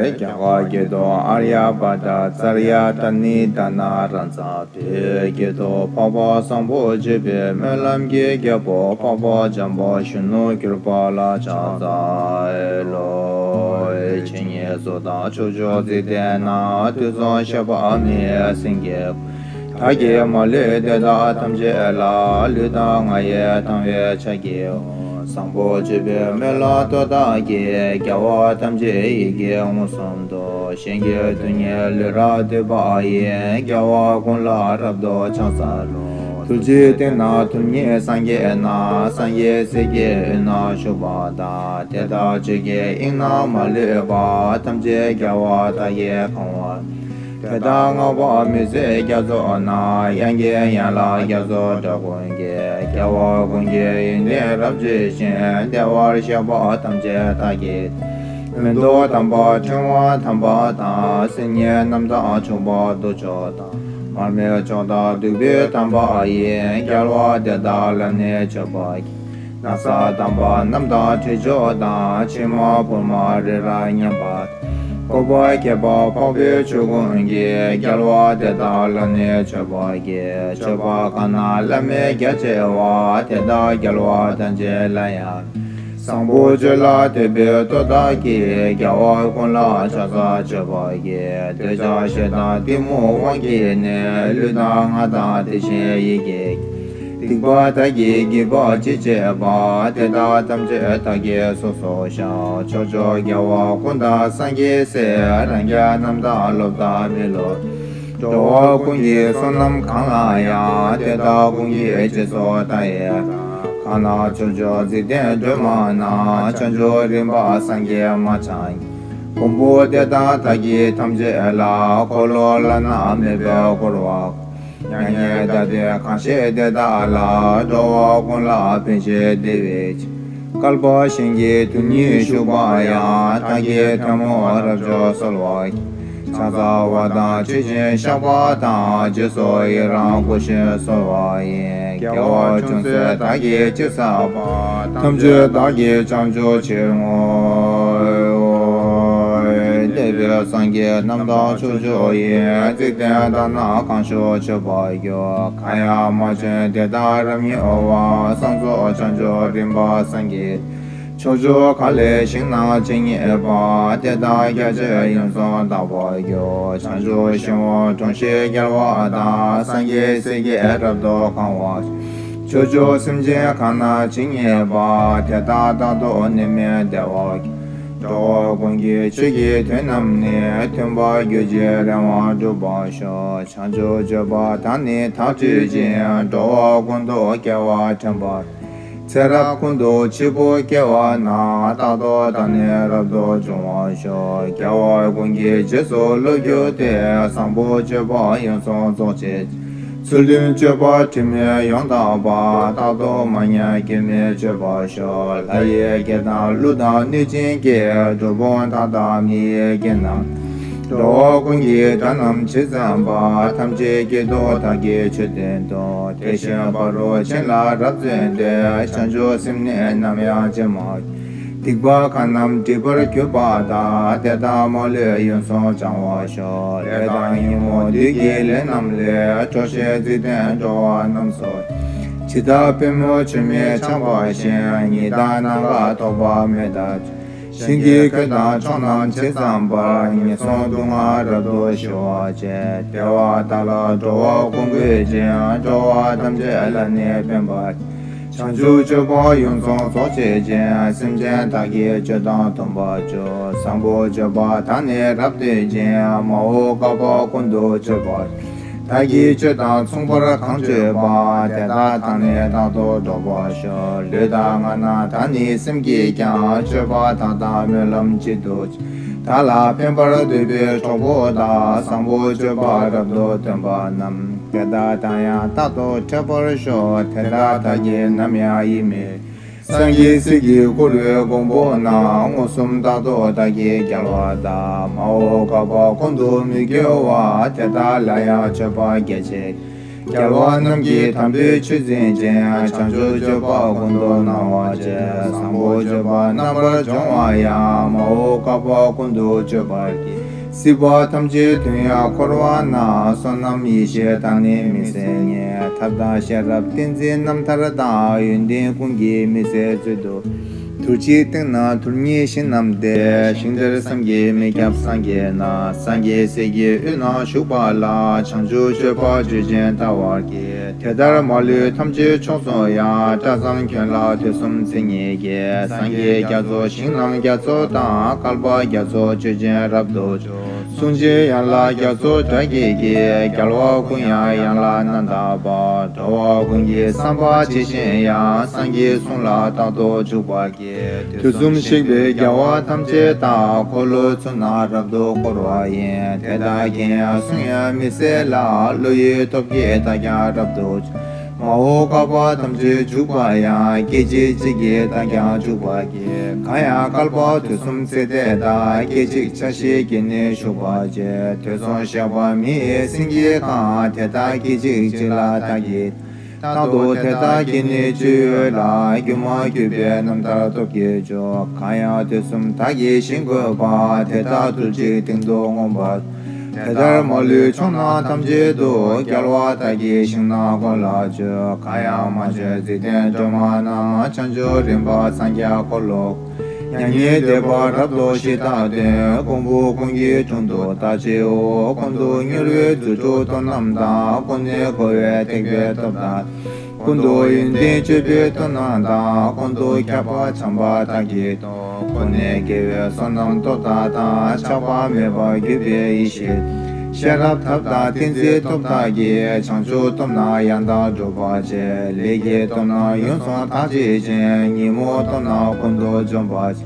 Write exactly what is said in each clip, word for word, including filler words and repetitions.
རྒྱ་གར་སྐད་དུ་ཨཱརྱ་བྷ་ཏ་ཙརྱ་ཏ་ནི་ཏཱ་ན་རཱ་ཛ། བོད་སྐད་དུ་འཕགས་པ་བཟང་པོ་སྤྱོད་པའི་སྨོན་ལམ་གྱི་རྒྱལ་པོ་འཕགས་པ་འཇམ་དཔལ་གཞོན་ནུར་གྱུར་པ་ལ་ཕྱག་འཚལ་ལོ། ཇི་སྙེད་སུ་དག་ཕྱོགས་བཅུའི་འཇིག་རྟེན་ན། དུས་གསུམ་གཤེགས་པ་མི་ཡི་སེང་གེ། བདག་གིས་མ་ལུས་དེ་དག་ཐམས་ཅད་ལ། ལུས་དང་ངག་ཡིད་དང་བས་ཕྱག་བགྱིའོ། བཟང་པོ་སྤྱོད་པའི་སྨོན་ལམ་མཐུ་དག་གིས། རྒྱལ་བ་ཐམས་ཅད་ཡིད་ཀྱིས་མངོན་སུམ་དུ། གཞན་གྱི་དོན་གཉེར་ལུས་རབ་སྟོན་པ་ཡི། རྒྱལ་བ་ཀུན་ལ་རབ་ཏུ་ཕྱག་འཚལ་ལོ། ཐུགས་རྗེའི་སྟེང་ན་ཐུགས་ཉིད་སངས་རྒྱས་ན། སངས་རྒྱས་སྲས་ཀྱི་དབུས་ན་བཞུགས་པ་དང་། དེ་དག་ཆོས་ཀྱི་དབྱིངས་རྣམས་མ་ལུས་པ། ཐམས་ཅད་རྒྱལ་བ་དག་གིས་གང་བར། དེ་དག་བསྔགས་པ་མི་ཟད་རྒྱ་མཚོ་ན། དབྱངས་ཀྱི་ཡན་ལག་རྒྱ་མཚོ་འདྲ་ཀུན་གྱི། རྒྱལ་བ་ཀུན་གྱི་ཡོན་ཏན་རབ་བརྗོད་ཅིང་། བདེ་བར་གཤེགས་པ་ཐམས་ཅད་བདག་གིས། མེ་ཏོག་དམ་པ་ཕྲེང་བ་དམ་པ་དང་། སིལ་སྙན་རྣམ་དག་མཆོད་པ་དུར་ཁྲོད་དང་། མར་མེ་མཆོག་དང་བདུག་སྤོས་དམ་པ་ཡིས། རྒྱལ་བ་དེ་དག་ལ་ནི་མཆོད་པ་བགྱི། ན་བཟའ་དམ་པ་རྣམས་དང་ཁྲུས་མཆོག་དང་། ཕྱེ་མ་ཕུར་མ་རི་རབ་མཉམ་པ། བཀོད་པ་ཁྱད་པར་འཕགས་པའི་ཆོས་ཀུན་གྱིས། རྒྱལ་བ་དེ་དག་ལ་ནི་མཆོད་པ་བགྱི། མཆོད་པ་གང་རྣམས་བླ་མེད་རྒྱ་ཆེ་བ། དེ་དག་རྒྱལ་བ་ཐམས་ཅད་ལ་ཡང་། བཟང་པོ་སྤྱོད་ལ་དད་པའི་མཐུ་དག་གིས། རྒྱལ་བ་ཀུན་ལ་ཕྱག་འཚལ་མཆོད་པ་བགྱི། འདོད་ཆགས་ཞེ་སྡང་གཏི་མུག་དབང་གིས་ནི། ལུས་དང་ངག་དང་དེ་བཞིན་ཡིད་ཀྱིས། སྡིག་པ་དག་གིས་བགྱིས་པ་ཅི་མཆིས་པ། དེ་དག་ཐམས་ཅད་བདག་གིས་སོ་སོར་བཤགས། ཕྱོགས་བཅུའི་རྒྱལ་བ་ཀུན་དང་སངས་རྒྱས་སྲས། རང་རྒྱལ་རྣམས་དང་སློབ་དང་མི་སློབ། འགྲོ་བ་ཀུན་གྱི་བསོད་ནམས་གང་ལ་ཡང་། དེ་དག་ཀུན་གྱི་རྗེས་སུ་བདག་ཡི་རང་། གང་ན་ཕྱོགས་བཅུའི་འཇིག་རྟེན་སྒྲོན་མ་ན། བྱང་ཆུབ་རིམ་པ་སངས་རྒྱས་མ་ཆགས། མགོན་པོ་དེ་དག་བདག་གིས་ཐམས་ཅད་ལ། འཁོར་ལོ་བླ་ན་མེད་པས་བསྐོར་བ། མྱ་ངན་འདའ་སྟོན་གང་བཞེད་དེ་དག་ལ། འགྲོ་བ་ཀུན་ལ་ཕན་ཕྱིར་བདེ་བའི་ཕྱིར། བསྐལ་པ་གཞན་གྱི་དོན་གཉེར་ཞུགས་པ་ཡང་། བདག་གིས་ཐལ་མོ་རབ་བཅོལ་གསོལ་བ། ཕྱག་འཚལ་བ་དང་མཆོད་ཅིང་བཤགས་པ་དང་། རྗེས་སུ་ཡི་རང་བསྐུལ་ཞིང་གསོལ་བ་ཡི། དགེ་བ་ཅུང་ཟད་བདག་གིས་ཅི་བསགས་པ། ཐམས་ཅད་བདག་གིས་བྱང་ཆུབ་ཕྱིར་བསྔོ། འདས་པའི་སངས་རྒྱས་རྣམས་དང་ཕྱོགས་བཅུ་ཡི། འཇིག་རྟེན་དག་ན་གང་བཞུགས་མཆོད་པར་གྱུར། གང་ཡང་མ་བྱོན་དེ་དག་རབ་མཉེས་པ། བསང་རྫོགས་བྱང་ཆུབ་རིམ་པ་སངས་རྒྱས། ཕྱོགས་བཅུ་གང་ལས་ཞིང་རྣམས་ཇི་སྙེད་པ། དེ་དག་རྒྱ་ཆེར་ཡོངས་སུ་དག་པར་གྱུར། བྱང་ཆུབ་ཤིང་འོག་དྲུང་བཞིར་རྒྱལ་བ་དང་། སངས་རྒྱས་སྲས་ཀྱིས་རབ་ཏུ་གང་བར། ཕྱོགས་བཅུའི་སེམས་ཅན་གང་རྣམས་ཇི་སྙེད་པ། དེ་དག་རྟག་ཏུ་ནད་མེད་བདེ་བར་གྱུར། འགྲོ་བ་ཀུན་གྱི་ཆོས་ཀྱི་དོན་རྣམས་ནི། མཐུན་པར་གྱུར་ཅིང་རིམ་པར་འགྲུབ་པར་ཤོག། བྱང་ཆུབ་སྤྱོད་པ་དག་ནི་བདག་སྤྱོད་ཅིང་། འགྲོ་བ་ཀུན་ཏུ་སྐྱེ་བ་དྲན་པ། ཚེ་རབས་ཀུན་ཏུ་འཆི་འཕོ་སྐྱེ་བ་ན། རྟག་ཏུ་བདག་ནི་རབ་ཏུ་འབྱུང་བར་ཤོག། རྒྱལ་བ་ཀུན་གྱི་རྗེས་སུ་བློ་གྱུར་ཏེ། བཟང་པོ་སྤྱོད་པ་ཡོངས་སུ་རྫོགས་བྱེད་ཅིང་། ཚུལ་ཁྲིམས་སྤྱོད་པ་དྲི་མེད་ཡང་དག་པ། རྟག་ཏུ་མ་ཉམས་སྐྱོན་མེད་སྤྱོད་པར་ཤོག། ལྷ་ཡི་སྐད་དང་ཀླུ་དང་གནོད་སྦྱིན་སྐད། གྲུལ་བུམ་དག་དང་མི་ཡི་སྐད་རྣམས། འགྲོ་བ་ཀུན་གྱི་སྒྲ་རྣམས་ཇི་ཙམ་པ། ཐམས་ཅད་སྐད་དུ་བདག་གིས་ཆོས་བསྟན་ཏོ། དེ་བཞིན་ཕ་རོལ་ཕྱིན་ལ་རབ་བརྩོན་ཏེ། བྱང་ཆུབ་སེམས་ནི་ནམ་ཡང་བརྗེད་མ། སྡིག་པ་གང་རྣམས་སྒྲིབ་པར་གྱུར་པ་དག། དེ་དག་མ་ལུས་ཡོངས་སུ་བྱང་བར་ཤོག། ལས་དང་ཉོན་མོངས་བདུད་ཀྱི་ལས་རྣམས་ལས། གྲོལ་ཕྱིར་འཇིག་རྟེན་འགྲོ་བ་རྣམས་སུ། ཇི་ལྟར་པུས་མོ་ཆུ་མིག་འཕྱག་འབག་བཞིན། ཉི་ཟླ་ནམ་མཁའ་ཐོགས་པ་མེ་ལྟར། ཞིང་གི་རྒོད་དང་ཕྱོགས་རྣམས་ཇི་ཙམ་པར། ངན་སོང་སྡུག་བསྔལ་རབ་ཏུ་ཞི་བར་བྱེད། དེ་བ་དག་ལ་འགྲོ་བ་ཀུན་འགོད་ཅིང་། འགྲོ་བ་ཐམས་ཅད་ལ་ནི་ཕན་པར། བྱང་ཆུབ་སྤྱོད་པ་ཡོངས་སུ་རྫོགས་བྱེད་ཅིང་། སེམས་ཅན་དག་གི་སྤྱོད་དང་མཐུན་པར་སྤྱོད། བཟང་པོ་སྤྱོད་པ་དག་ནི་རབ་སྟོན་ཅིང་། མ་འོངས་བསྐལ་པ་ཀུན་ཏུ་སྤྱོད་པ། བདག་གི་སྤྱོད་དང་མཚུངས་པར་གང་སྤྱོད་པ། དེ་དག་དང་ནི་རྟག་ཏུ་འགྲོགས་པར་ཤོག། ལུས་དང་ངག་རྣམས་དག་ནི་སེམས་ཀྱིས་ཀྱང་། སྤྱོད་པ་དག་དང་སྨོན་ལམ་གཅིག་ཏུ་བྱས། བདག་ལ་ཕན་པར་འདོད་པའི་གྲོགས་པོ་དག། བཟང་པོ་སྤྱོད་པ་རབ་ཏུ་སྟོན་པ་རྣམས། དེ་དག་དང་ཡང་རྟག་ཏུ་འཕྲད་པར་ཤོག། དེ་དག་བདག་གིས་ནམ་ཡང་ཡིད་མི། སངས་རྒྱས་སྲས་ཀྱིས་བསྐུལ་བའི་མགོན་པོ་རྣམས། མངོན་སུམ་རྟག་ཏུ་བདག་གིས་རྒྱལ་བ་དང་། མ་འོངས་བསྐལ་པ་ཀུན་ཏུ་མི་སྐྱོ་བ། དེ་དག་ལ་ཡང་མཆོད་པ་རྒྱ་ཆེ། རྒྱལ་བ་རྣམས་ཀྱི་དམ་པའི་ཆོས་འཛིན་ཅིང་། བྱང་ཆུབ་སྤྱོད་པ་ཀུན་ཏུ་སྣང་བར་བྱེད། བཟང་པོ་སྤྱོད་པ་རྣམ་པར་སྦྱོང་བ་ཡང་། མ་འོངས་བསྐལ་པ་ཀུན་ཏུ་སྤྱོད་པར་བགྱི། སྲིད་པ་ཐམས་ཅད་དོན་ཡང་འཁོར་བ་ན། བསོད་ནམས་ཡེ་ཤེས་དང་ནི་མི་ཟད་ཉེ། ཐབས་དང་ཤེས་རབ་ཏིང་འཛིན་རྣམ་ཐར་དང་། ཡོན་ཏན་ཀུན་གྱི་མི་ཟད་མཛོད་དུ། དུར་གྱི་སྟེང་ན་དུར་གཉིས་བཞི་བསྣམས་ཏེ། ཞིང་དེར་བསམ་གྱིས་མི་ཁྱབ་སངས་རྒྱས་རྣམས། སངས་རྒྱས་སྲས་ཀྱི་དབུས་ན་བཞུགས་པ་ལ། བྱང་ཆུབ་སྤྱོད་པ་སྤྱོད་ཅིང་བལྟ་བར་བགྱི། དེ་ལྟར་མ་ལུས་ཐམས་ཅད་ཕྱོགས་སུ་ཡང་། སྐྲ་བསམ་ཁྱོན་ལ་དུས་གསུམ་མཚན་ཉིད་ཀྱི། སངས་རྒྱས་རྒྱ་མཚོ་ཞིང་རྣམས་རྒྱ་མཚོ་དང་། བསྐལ་པ་རྒྱ་མཚོ་སྤྱོད་ཅིང་རབ་ཏུ་འཇུག། གསུང་ཆེན་ཡན་ལག་རྒྱ་མཚོ་སྒྲ་སྐད་ཀྱིས། རྒྱལ་བ་ཀུན་ཡང་ཡན་ལག་རྣམ་དག་པ། འགྲོ་བ་ཀུན་གྱི་བསམ་པ་ཇི་བཞིན་ཡང་། སངས་རྒྱས་གསུང་ལ་རྟག་ཏུ་འཇུག་པར་བགྱི། དུས་གསུམ་གཤེགས་པའི་རྒྱལ་བ་ཐམས་ཅད་དག། འཁོར་ལོ་ཚུན་རྣམས་རབ་ཏུ་བསྐོར་བ་ཡི། དེ་དག་གིས་ཡང་གསུང་ཡང་མི་ཟད་ལ། བློ་ཡི་སྟོབས་ཀྱིས་བདག་ཀྱང་རབ་ཏུ་འཇུག། མ་འོངས་བསྐལ་པ་ཐམས་ཅད་འཇུག་པ་ཡང་། སྐད་ཅིག་གཅིག་གིས་བདག་ཀྱང་འཇུག་པར་བགྱི། གང་ཡང་བསྐལ་པ་དུས་གསུམ་ཚེ་འདས་དག། སྐད་ཅིག་ཆ་ཤས་ཀྱིས་ནི་ཞུགས་པར་བྱེད། དུས་གསུམ་གཤེགས་པ་མི་ཡི་སེང་གེ་གང་། དེ་དག་སྐད་ཅིག་གཅིག་ལ་བདག་གིས། རྟག་ཏུ་དེ་དག་གི་ནི་སྤྱོད་ཡུལ་ལ། སྒྱུ་མ་བརྒྱུད་པའི་རྣམ་ཐར་སྟོབས་ཀྱིས་འཇུག། གང་ཡང་དུས་གསུམ་བདག་གིས་ཞིང་བཀོད་པ། དེ་དག་རྡུལ་གཅིག་སྟེང་དུ་མངོན་པར། དེ་ལྟར་མ་ལུས་ཕྱོགས་རྣམས་ཐམས་ཅད་དུ། རྒྱལ་བ་དག་གི་ཞིང་རྣམས་བཀོད་ལ་སྤྱོད། གང་ཡང་མ་བྱོན་འཇིག་རྟེན་སྒྲོན་མ་རྣམས། བྱང་ཆུབ་རིམ་པ་སངས་རྒྱས་འཁོར་ལོ། མྱ་ངན་འདས་པ་རབ་ཏུ་ཞི་དང་ལྡན། ཀོང་པོ་ཀུན་གྱི་དྲུང་དུ་བདག་མཆིའོ། ཀུན་ཏུ་མྱུར་བའི་རྫུ་འཕྲུལ་སྟོབས་རྣམས་དང་། ཀུན་ནས་རྒོལ་བའི་ཐེག་པའི་སྟོབས་དང་། ཀུན་ཏུ་ཡོན་ཏན་སྤྱོད་པའི་སྟོབས་རྣམས་དང་། ཀུན་ཏུ་ཁྱབ་པ་བྱམས་པ་དག་གི་སྟོབས། ཀུན་ནས་དགེ་བའི་བསོད་ནམས་སྟོབས་དག་དང་། ཆགས་པ་མེད་པར་གྱུར་པའི་ཡེ་ཤེས། ཤེས་རབ་ཐབས་དང་ཏིང་འཛིན་སྟོབས་དག་གིས། བྱང་ཆུབ་སྟོབས་རྣམས་ཡང་དག་སྒྲུབ་པར་བྱེད། ལས་ཀྱི་སྟོབས་རྣམས་ཡོངས་སུ་དག་བྱེད་ཅིང་། ཉོན་མོངས་སྟོབས་རྣམས་ཀུན་ཏུ་འཇོམས་པར་བྱེད།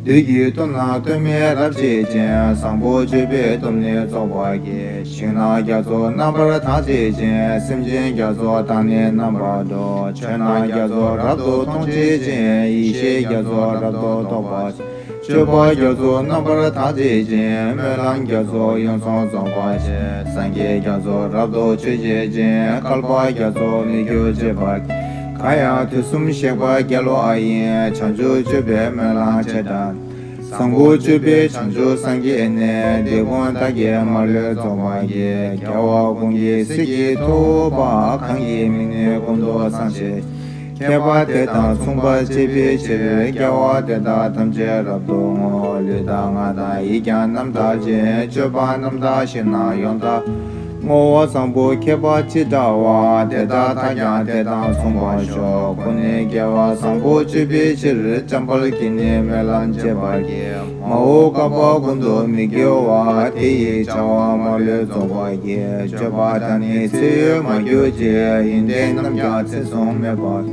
བདུད་ཀྱི་སྟོབས་རྣམས་སྟོབས་མེད་རབ་བྱེད་ཅིང་། བཟང་པོ་སྤྱོད་པའི་སྟོབས་ནི་རྫོགས་པར་བགྱི། ཞིང་རྣམས་རྒྱ་མཚོ་རྣམ་པར་དག་བྱེད་ཅིང་། སེམས་ཅན་རྒྱ་མཚོ་དང་ནི་རྣམ་པར་འགྲོ། ཆོས་རྣམས་རྒྱ་མཚོ་རབ་ཏུ་མཐོང་བྱེད་ཅིང་། ཡེ་ཤེས་རྒྱ་མཚོ་རབ་ཏུ་རྟོགས་པར་བྱེད། སྤྱོད་པ་རྒྱ་མཚོ་རྣམ་པར་དག་བྱེད་ཅིང་། སྨོན་ལམ་རྒྱ་མཚོ་ཡོངས་སུ་རྫོགས་པར་བྱེད། སངས་རྒྱས་རྒྱ་མཚོ་རབ་ཏུ་མཆོད་བྱེད་ཅིང་། བསྐལ་པ་རྒྱ་མཚོ་མི་འགྱུར་སྤྱོད་པར། གང་ཡང་དུས་གསུམ་གཤེགས་པ་རྒྱལ་བ་ཡི། བྱང་ཆུབ་སྤྱོད་པའི་སྨོན་ལམ་ཆེ་དྲགས། བཟང་པོ་སྤྱོད་པས་བྱང་ཆུབ་སངས་རྒྱས་ནས། དེ་ཀུན་བདག་གིས་མ་ལུས་རྫོགས་པར་བགྱི། རྒྱལ་བ་ཀུན་གྱི་སྲས་ཀྱི་ཐུ་བོ་པ། གང་གི་མིང་ནི་ཀུན་ཏུ་བཟང་ཞེས། མཁས་པ་དེ་དང་མཚུངས་པར་བྱེད་པའི་ཕྱིར། སྐྱེ་བ་དེ་དག་ཐམས་ཅད་རབ་ཏུ་བསྔོ། ལུས་དང་ངག་དང་ཡིད་ཀྱང་རྣམ་དག་ཅིང་། སྤྱོད་པ་རྣམ་དག་ཞིང་རྣམས་ཡོངས་དག་བསྔོ་བ་བཟང་པོ་མཁས་པ་ཅི་འདྲ་བ། དེ་དག་མཐའ་ཀྱང་དེ་དང་མཚུངས་པར་ཤོག། ཀུན་ནས་སྐྱེ་བ་བཟང་པོ་སྤྱོད་པའི་ཕྱིར། འཇམ་དཔལ་གྱིས་ནི་སྨོན་ལམ་བྱེད་པར་བགྱི། མ་འོངས་བསྐལ་པ་ཀུན་ཏུ་མི་སྐྱེ་བར། དེ་ཡི་བྱ་བ་མ་ལུས་རྫོགས་པར་བགྱི། སྤྱོད་པ་དང་ནི་ཚེ་ཡོད་མ་གྱུར་ཅིག། ཡོན་ཏན་རྣམས་ཀྱང་ཚེ་གཟུང་མེད་པར།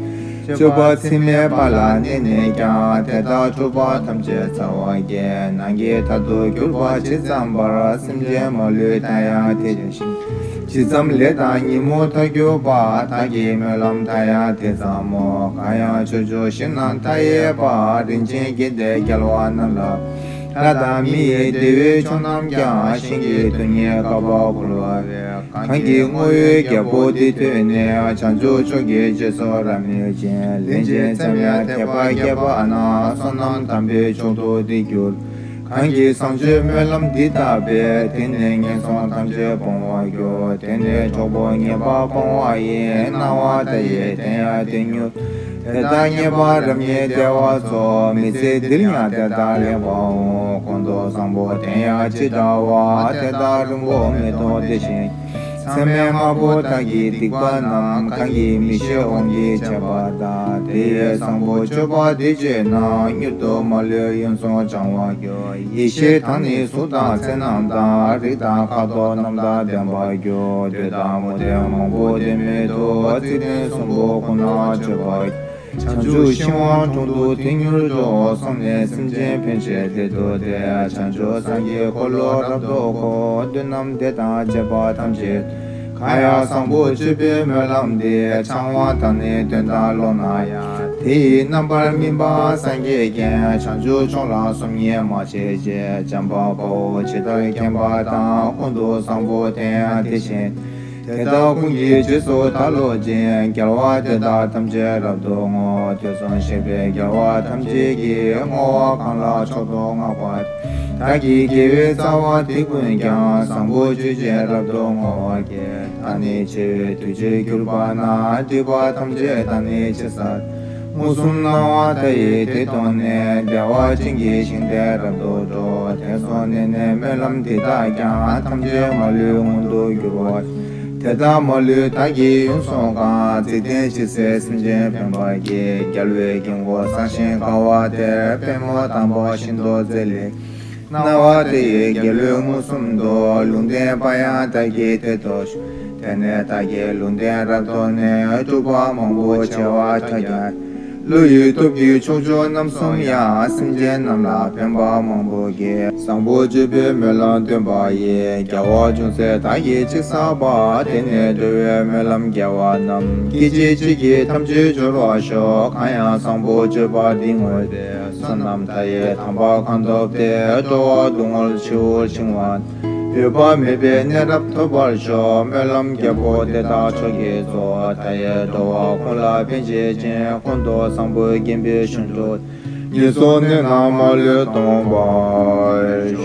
སྤྱོད་པ་ཚད་མེད་པ་ལ་གནས་ནས་ཀྱང་། དེ་དག་འཁྲུལ་པ་ཐམས་ཅད་ཚར་བར་བགྱི། ནམ་མཁའི་མཐར་ཐུག་གྱུར་པ་ཇི་ཙམ་པར། སེམས་ཅན་མ་ལུས་མཐའ་ཡང་དེ་བཞིན། ཇི་ཙམ་ལས་དང་ཉོན་མོངས་མཐར་གྱུར་པ། བདག་གི་སྨོན་ལམ་མཐའ་ཡང་དེ་ཙམ་མོ། གང་ཡང་ཕྱོགས་བཅུའི་ཞིང་རྣམས་མཐའ་ཡས་པ། རིན་ཆེན་གྱི་དེ་རྒྱལ་བ་རྣམས་ལ། ལྷ་དང་མི་ཡི་བདེ་བའི་མཆོག་རྣམས་ཀྱང་། ཞིང་གི་རྡུལ་སྙེད་བསྐལ་པ་འཁོར་བ་བས། གང་གིས་བསྔོ་བའི་རྒྱལ་པོ་འདི་ཐོས་ནས། བྱང་ཆུབ་མཆོག་གི་རྗེས་སུ་རབ་མོས་ཤིང་། ལན་ཅིག་ཙམ་ཡང་དད་པ་བསྐྱེད་པ་ན། བསོད་ནམས་དམ་པའི་མཆོག་ཏུ་འདི་འགྱུར། གང་གིས་བཟང་སྤྱོད་སྨོན་ལམ་འདི་བཏབ་པས། དེ་ནི་ངན་སོང་ཐམས་ཅད་སྤོང་བར་འགྱུར། དེ་ནི་གྲོགས་པོ་ངན་པ་སྤོང་བ་ཡི། སྣང་བ་མཐའ་ཡས་དེ་ཡང་དེ་མྱུར། དེ་དག་རྙེད་པ་རབ་རྙེད་བདེ་བ་སོགས། མི་ཚེ་འདིར་ཡང་དེ་དག་ལེགས་པར་འོང་། ཀུན་ཏུ་བཟང་པོ་དེ་ཡང་ཅི་འདྲ་བ། དེ་དག་རིང་པོ་མི་ཐོགས་དེ་བཞིན། མཚམས་མེད་དམའ་བོ་དག་གི་སྡིག་པ་རྣམས། གང་གིས་མི་ཤེས་དབང་གིས་བྱས་པ་དག། དེ་ཡི་བཟང་པོ་སྤྱོད་པ་འདི་སྤྱོད་ན། མྱུར་དུ་མ་ལུས་ཡོངས་སུ་བྱང་བར་འགྱུར། ཡེ་ཤེས་དང་ནི་གཟུགས་དང་ཚེ་རྣམས་དང་། རིགས་དང་ཁ་དོག་རྣམས་དང་ལྡན་པར་འགྱུར། འདོད་དང་མི་འདོད་མང་པོ་ལྡན་མེད་དུ། རྩིག་གདན་གསུམ་པོ་ཀུན་ན་སྤྱོད་པར། བྱང་ཆུབ་ཤིང་དབང་དྲུང་དུ་དེ་མྱུར་འགྲོ། གསུངས་ནས་སེམས་ཅན་ཕན་ཕྱིར་དེར་འདུག་སྟེ། བྱང་ཆུབ་སངས་རྒྱས་འཁོར་ལོ་རབ་ཏུ་བསྐོར། བདུད་རྣམས་དེ་དང་བཅས་པ་ཐམས་ཅད། གང་ཡང་བཟང་པོ་སྤྱོད་པའི་སྨོན་ལམ་འདི། འཆང་བ་དང་ནི་དོན་དང་ཀློག་ན་ཡང་། དེ་ཡི་རྣམ་པར་སྨིན་པ་སངས་རྒྱས་མཁྱེན། བྱང་ཆུབ་མཆོག་ལ་སོམ་ཉི་མ་བྱེད་ཅིག། བྱམས་པ་དཔའ་བོས་ཇི་ལྟར་མཁྱེན་པ་དང་། ཀུན་ཏུ་བཟང་པོ་དེ་ཡང་དེ་བཞིན། དེ་དག་ཀུན་གྱི་རྗེས་སུ་བདག་སློབ་ཅིང་། རྒྱལ་བ་དེ་དག་ཐམས་ཅད་རབ་ཏུ་བསྔོ། དུས་གསུམ་གཤེགས་པའི་རྒྱལ་བ་ཐམས་ཅད་ཀྱིས། བསྔོ་བ་གང་ལ་མཆོག་ཏུ་བསྔགས་པ། བདག་གི་དགེ་བའི་རྩ་བ་འདི་ཀུན་ཀྱང་། བཟང་པོ་སྤྱོད་ཕྱིར་རབ་ཏུ་བསྔོ་བར་བགྱི། བདག་ནི་འཆི་བའི་དུས་བྱེད་གྱུར་པ་ན། སྒྲིབ་པ་ཐམས་ཅད་བདག་ནི་ཕྱིར་བསལ། མངོན་སུམ་སྣང་བ་མཐའ་ཡས་དེ་མཐོང་ནས། བདེ་བ་ཅན་གྱི་ཞིང་དེར་རབ་ཏུ་འགྲོ། དེ་སོགས་ནས་ནི་སྨོན་ལམ་འདི་དག་ཀྱང་། ཐམས་ཅད་མ་ལུས་མངོན་དུ་འགྱུར་བར་ཤོག། དེ་ལྟར་མ་ལུས་བདག་གིས་ཡོངས་སུ་བཀང་། འཇིག་རྟེན་ཇི་སྲིད་སེམས་ཅན་ཕན་པར་བགྱི། རྒྱལ་བའི་དཀྱིལ་འཁོར་བཟང་ཞིང་དགའ་བ་དེར། པདྨོ་དམ་པ་ཤིན་ཏུ་མཛེས་ལེགས་སྣང་བ་དེ་ཡི་རྒྱལ་བློན་མངོན་སུམ་དུ། ལུང་བསྟན་པ་ཡང་བདག་གི་དེར་ཐོབ་ཤོག། དེ་ནས་བདག་གིས་ལུང་བསྟན་རབ་ཐོབ་ནས། སྒྲུབ་པ་མང་པོ་བྱེ་བ་ཕྲག་བརྒྱ། བློ་ཡི་སྟོབས་ཀྱིས་ཕྱོགས་བཅུ་རྣམ་གསུམ་ཡང་། སེམས་ཅན་རྣམས་ལ་ཕན་པ་མང་པོ་བགྱི། བཟང་པོ་སྤྱོད་པའི་སྨོན་ལམ་བཏོན་པ་ཡིས། རྒྱལ་བ་ཅུང་ཟད་བདག་གིས་ཅི་བསགས་པ། དེ་ནི་འགྲོ་བའི་སྨོན་ལམ་དགེ་བ་རྣམས། སྐད་ཅིག་གཅིག་གིས་ཐམས་ཅད་འབྱོར་བར་ཤོག། གང་ཡང་བཟང་པོ་སྤྱོད་པ་འདི་བསྔོས་ཏེ། བསོད་ནམས་མཐའ་ཡས་དམ་པ་གང་ཐོབ་སྟེ། འགྲོ་བ་སྡུག་བསྔལ་ཆུ་བོར་བྱིང་བ། འོད་དཔག་མེད་པའི་གནས་རབ་ཐོབ་པར་ཤོག། སྨོན་ལམ་རྒྱལ་པོ་དེ་དག་མཆོག་གི་གཙོ། མཐའ་ཡས་འགྲོ་བ་ཀུན་ལ་ཕན་བྱེད་ཅིང་། ཀུན་ཏུ་བཟང་པོས་བརྒྱན་པའི་གཞུང་དུ། ངན་སོང་གནས་རྣམས་མ་ལུས་སྟོངས་པར་